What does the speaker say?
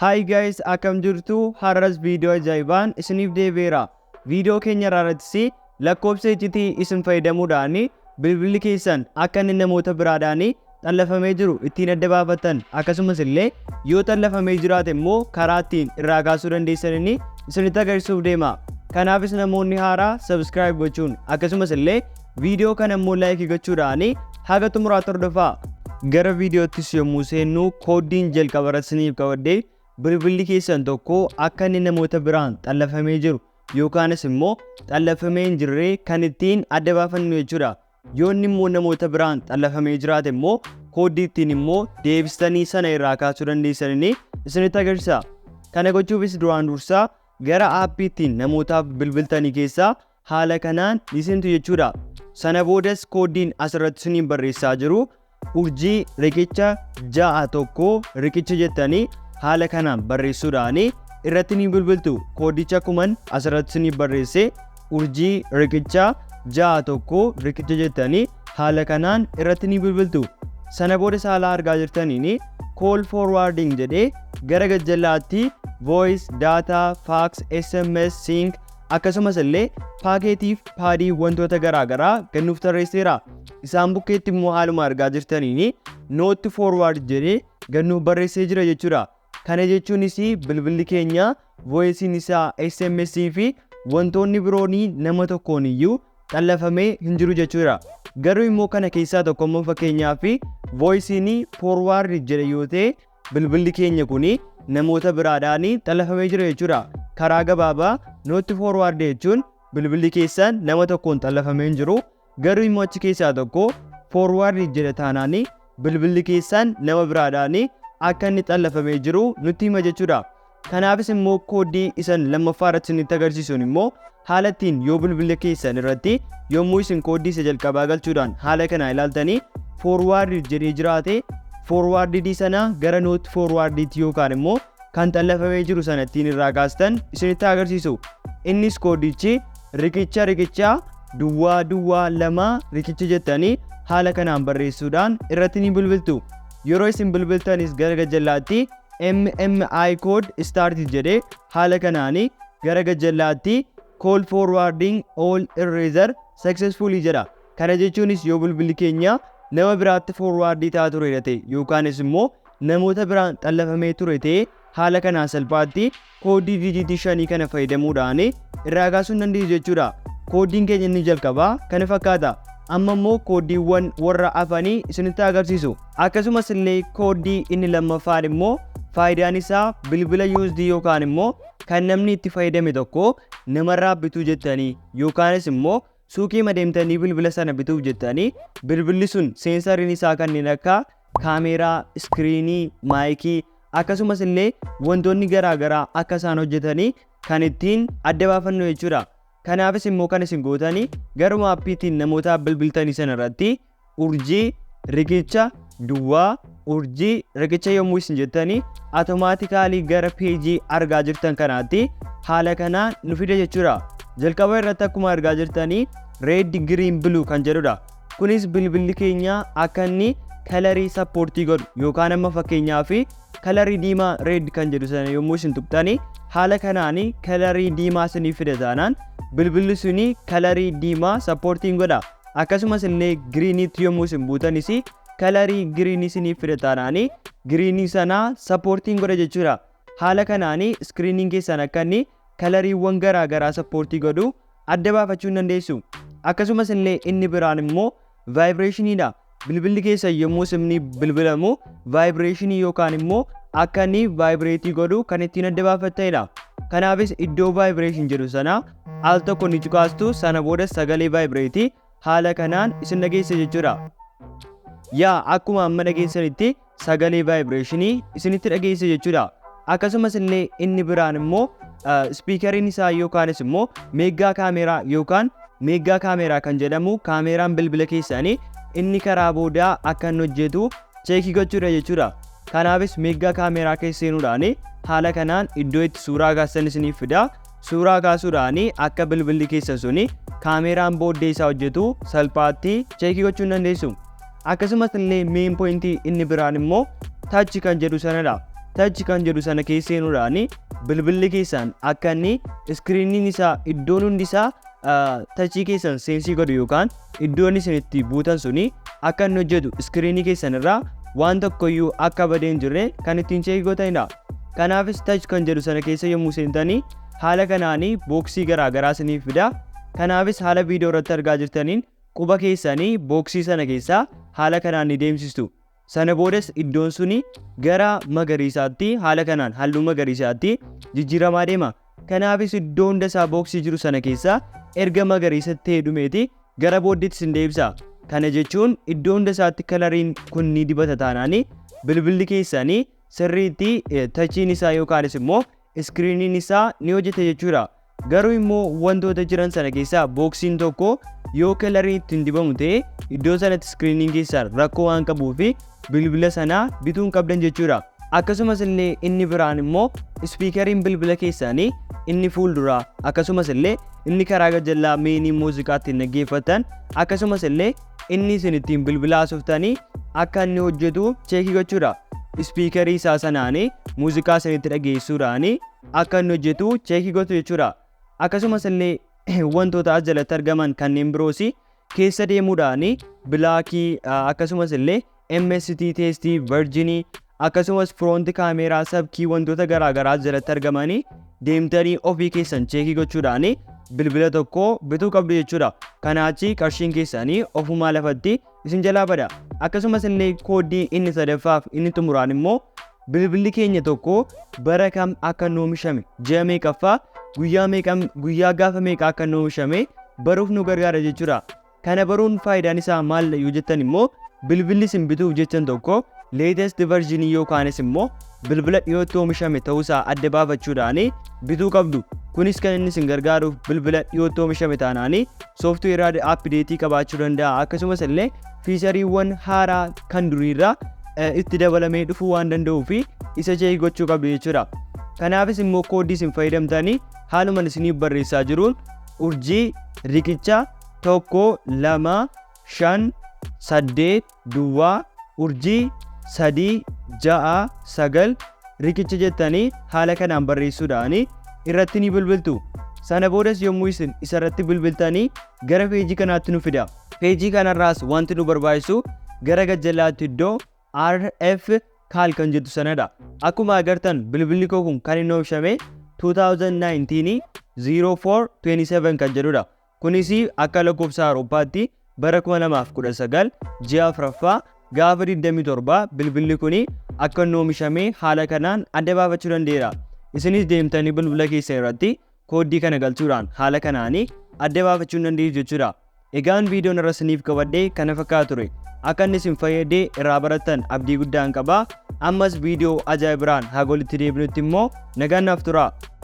Hi guys, akkam jirtu? Har'as viidiyoo ajaa'ibaan isiniif deebi'eera. Viidiyoo keenya irrattis lakkoofsa iccitii isin fayyadamuudhaan bilbilli keessan akka inni namoota biraadhaan xallafamee jiru ittiin adda baafattan, akkasumas illee yoo xallafamee jiraate immoo karaa ittiin irraa kaasuu dandeessaniin isinitti agarsiisuuf deema. Kanaafis namoonni haaraa subscribe gochuun, akkasumas illee viidiyoo kana immoo like gochuudhaan haga xumuraatti hordofaa. Gara viidiyoottis yommuu seennu, kooddiin jalqaba irratti isiniif qabadhee bilbilli keessan tokko akka inni namoota biraan xallafamee jiru yookaanis immoo xallafamee hin jirre kan ittiin adda baafannu jechuudha. Yoo inni immoo namoota biraan xallafamee jiraate immoo kooddii ittiin immoo deebistanii sana irraa kaasuu dandeessanii isinitti agarsiisa. Kana gochuufis duraan dursaa gara aappii ittiin namootaaf bilbiltanii keessaa haala kanaan ni seentu jechuudha. Sana boodas kooddiin asirratti isiniin barreessaa jiru *#61# jettanii haala kanaan barreessuudhaan irratti ni bilbiltu. Kooddicha akkuman asirratti isiniif barreesse *#61# jettanii haala kanaan irratti ni bilbiltu. Sana booda haala argaa jirtaniin "call forwarding" jedhee gara gajjallaatti voice, data, fax, SMS, sync, akkasumas illee paakeetiif paadii wantoota garaagaraa kennuuf tarreesseera. Isaan bukkeetti immoo haaluma argaa jirtaniin "not forward" jedhee gannuuf barreessee jira jechuudha. Kana jechuunis bilbilli keenya voiceiin isaa, SMS fi wantoonni biroon nama tokkoon iyyuu xallafamee hin jiru jechuudha. Garuu immoo kana keessaa tokko immoo, fakkeenyaaf, voiceiin forward jedhe yoo ta'e, bilbilli keenya kun namoota biraadhaan xallafamee jira jechuudha. Karaa gabaabaa not forward jechuun bilbilli keessan nama tokkoon xallafamee hin jiru. Garuu immoo achi keessaa tokko forward jedhe taanaan bilbilli keessan nama biraadhaan akka inni xallafamee jiru nutti hima jechuudha. Kanaafis immoo kooddii isan lammaffaa irratti isinitti agarsiisuun immoo haala ittiin yoo bilbila keessan irratti yommuu isin kooddii isa jalqabaa galchuudhaan haala kana ilaaltanii forward jedhee jiraate, forwardedii sana gara not forwardediitti yookaan immoo kan xallafamee jiru sana ittiin irraa kaastan isinitti agarsiisu. Innis kooddichi ##002# jettanii haala kanaan barreessuudhaan irratti ni bilbiltu. Yeroo isin bilbiltanis gara gajjallaatti "MMI code start" jedhee haala kanaan gara gajjallaatti "call forwarding all erasure successfully" jedha. Kana jechuunis yoo bilbilli keenya nama biraatti forwardii ta'aa ture ta'e yookaanis immoo namoota biraan xallafamee ture ta'e, haala kanaan salphaatti kooddii dijiitii shanii kana fayyadamuudhaan irraa kaasuu hin dandeessu jechuudha. Kooddiin keenya inni jalqabaa kana fakkaata. Amma immoo kooddiiwwan warra hafanii isinitti agarsiisu. Akkasumas illee kooddii inni lammaffaan immoo faayidaan isaa bilbila used yookaan immoo kan namni itti fayyadame tokko namarraa bituu jettanii yookaanis immoo suuqii madeemtanii bilbila sana bituuf jettanii bilbilli sun sensoriin isaa kanneen akka kaameeraa, iskiriinii, maayikii, akkasumas illee wantoonni garaagaraa akka isaan hojjetanii kan ittiin adda baafannu jechuudha. Kanaafis immoo kan isin gootanii garuma aappiitiin namoota bilbiltanii sana irratti *#0* yommuu isin jettanii automatically gara peejii argaa jirtan kanaatti haala kanaan nu fida jechuudha. Jalqaba irratti akkuma argaa jirtanii red, green, blue kan jedhudha. Kunis bilbilli keenya akka inni colorii support godhu yookaan amma fakkeenyaaf colorii diimaa red kan jedhu sana yommuu isin tuqxanii haala kanaan colorii diimaa isinii fida taanaan bilbilli suni colorii diimaa supportiin godha. Akkasumas illee greeniitti yommuu isin buutanis colorii greenii isinii fida taanaan greenii sanaa supportiin godha jechuudha. Haala kanaan iskiriiniin keessan akka inni coloriiwwan garaa garaa support godhu adda baafachuu hin dandeessu. Akkasumas illee inni biraan immoo vibrationiidha. Bilbilli keessan yommuu simni bilbilamu vibrationii yookaan immoo akka inni vibrate godhu kan ittiin adda baafattanidha. Kanaafis iddoo vibration jedhu sana al tokko ni cuqaastu. Sana booda sagalee vibrate haala kanaan isin dhageessa jechuudha. Yaa, akkuma amma dhageessanitti sagalee vibrationii isinitti dhageessa jechuudha. Akkasumas illee inni biraan immoo speakeriin isaa yookaanis immoo mega camera yookaan mega camera kan jedhamu kaameeraan bilbila keessanii inni karaa boodaa akka inni hojjetu check gochuudha jechuudha. Kanaafis mega camera keessa seenuudhaan haala kanaan iddoo itti suuraa kaasan isiniif fida. Suuraa kaasuudhaan akka bilbilli keessan suni kaameeraan booddee isaa hojjetu salphaatti check gochuu hin dandeessu. Akkasumas illee main pointii inni biraan immoo touch kan jedhu sanadha. Touch kan jedhu sana keessa seenuudhaan bilbilli keessan akka inni screeniin isaa iddoon hundi isaa touchii keessan sense godhu yookaan iddoon isin itti buutan suni akka inni hojjetu, screenii keessan irraa waan tokkoyyuu akka badee hin jirre kan ittiin check gootanidha. Kanaafis touch kan jedhu sana keessa yommuu seentanii haala kanaanii boxii garaa garaa isiniif fida. Kanaafis haala viidiyoo irratti argaa jirtaniin quba keessanii boxii sana keessaa haala kanaan ni deemsistu. Sana boodas iddoon suni gara magariisaatti, haala kanaan halluu magariisaatti jijjiiramaa deema. Kanaafis iddoo hunda isaa boxii jiru sana keessaa erga magariisatti ta'ee dhumeeti gara booddeetti isin deebisa. Kana jechuun iddoo hunda isaatti coloriin kun ni dibata taanaanii bilbilli keessanii sirriitti touchiin isaa yookaanis immoo screeniin isaa ni hojjeta jechuudha. Garuu immoo wantoota jiran sana keessaa boxiin tokko yoo coloriin ittiin dibamu ta'e, iddoo sanatti screeniin keessaa rakkoo waan qabuu fi bilbila sanaa bituu hin qabdan jechuudha. Akkasumas illee inni biraan immoo speakeriin bilbila keessanii inni fuulduraa, akkasumas illee inni karaa gajjallaa meenii muuziqaa ittiin dhaggeeffatan, akkasumas illee inni isin ittiin bilbila haasoftanii akka inni hojjetu check gochuudha. Speakerii isaa sanaanii muuziqaa isinitti dhageessuudhaanii akka inni hojjetu check gochuu jechuudha. Akkasumas illee wantoota as jalatti argaman kanneen biroos keessa deemuudhaanii blackii, akkasumas illee MST testii versionii, akkasumas front camera subkey, wantoota garaagaraa jalatti argamanii deemtanii ofii keessan check gochuudhaanii bilbila tokko bituu qabdu jechuudha. Kanaachi qarshiin keessanii ofumaa lafatti isin jalaa bada. Akkasumas illee kooddii inni sadaffaaf inni xumuraan immoo bilbilli keenya tokko bara kam akka inni oomishame, ji'a meeqaffaa, guyyaa meeqa, guyyaa gaafa meeqa akka inni oomishame baruuf nu gargaara jechuudha. Kana baruun faayidaan isaa maal yoo jettan immoo, bilbilli isin bituuf jechan tokko latest versionii yookaanis immoo bilbila dhiyootti oomishame ta'uusaa adda baafachuudhaan bituu qabdu. Kunis kan inni isin gargaaruuf bilbila dhiyootti oomishame taanaanii software updateii qabaachuu danda'a. Akkasumas illee featureiiwwan haaraa kan duriirraa itti dabalamee dhufuu waan danda'uu fi isa check gochuu qabdu jechuudha. Kanaafis immoo kooddii isin fayyadamtanii haaluma isiniif barreessaa jiruun urjii riqicha 1 2 5 8 0 urjii 3 6 9 riqicha jettanii haala kanaan barreessuudhaan irratti ni bilbiltu. Sana boodas yommuu isin isarratti bilbiltanii gara pageii kanaatti nu fida. Pageii kanarraas wanti nu barbaachisu gara gajjalaatti iddoo RF kaal kan jettu sanadha. Akkuma agartan bilbilli koo kun kan inni oomishame 2019 0427 kan jedhudha. Kunis akka lakkoofsa Awurooppaatti bara 2019 ji'a afuraffaa gaafa 27 bilbilli kun akka inni oomishame haala kanaan adda baafachuu danda'eera. Isinis deemtanii bilbila keessan irratti kooddii kana galchuudhaan haala kanaanii adda baafachuu dandeessu jechuudha. Egaan viidiyoon irra isiniif qabadhee kana fakkaatu ture. Akka inni isin fayyadee irraa barattan abdii guddaan qaba. Ammas viidiyoo ajaa'ibiraan haga walitti deebinutti immoo nagaan naaf tura.